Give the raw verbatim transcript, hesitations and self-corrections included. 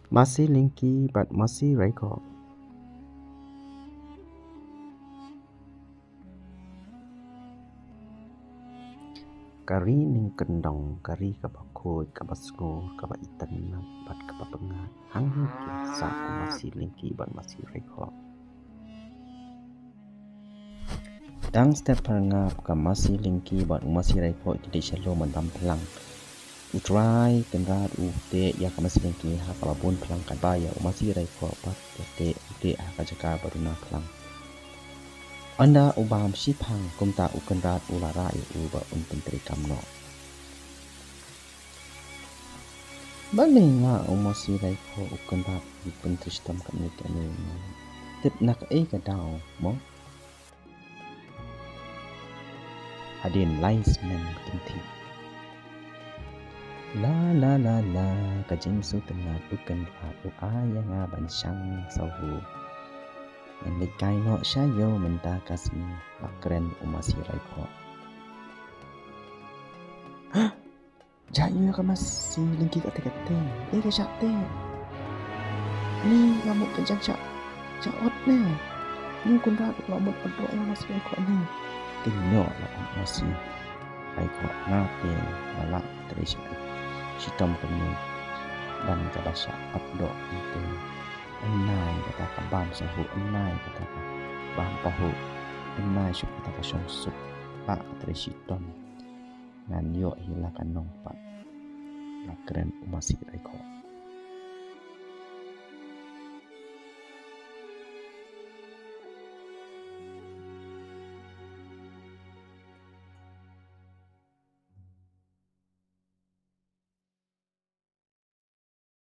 Masi Lyngki bad Masi Raikhoh. Ka ri Nongkyndong, ka ri kaba khuid, kaba sngur, kaba itynnad bad kaba pyngngad. Hangne ki sah u Masi Lyngki bad Masi Raikhoh. Tang step pharngap ka Masi Lyngki bad u Masi Raikhoh ki dei sha lum ban dam phlang. U Trai Kynrad u teh ïa ka Masi Lyngki ha kaba bun phlang, katba ïa u Masi Raikhoh pat u teh, u teh ha ka jaka ba duna phlang. Ynda u bam shiphang, kumta u Kynrad u la rah ïa u ba un pyntreikam noh. Balei nga u Masi Raikhoh u Kynrad u pyntrei shitom kane kane? Tip na kaei ka daw mo? Hadien lai snem kynthih. La la la la, ka jingsngewtynnat u Kynrad u ai ïa nga ban shang sawhu. Ngan leit kai noh sha ïew mynta ka sngi, la kren u Masi Raikhoh. Jia ïa ka Masi Lyngki kata kata. Eh, ka shah te. Ni nga mut ka jang shah, shah ot ne. Ni u Kynrad u la mut ot doh ïa ka Masi Raikhoh ne. Te nyo la ot Masi Raikhoh, nga te nga lah trei shi, shitom kane ban kaba shah ot doh ïa te. Ynda kata ka bam sawhu, ynda kata ka bam pahuh, ynda shuh kata ka shong suk, lah trei shitom. Ngan ïoh hi la ka nongpang, la kren u Masi Raikhoh.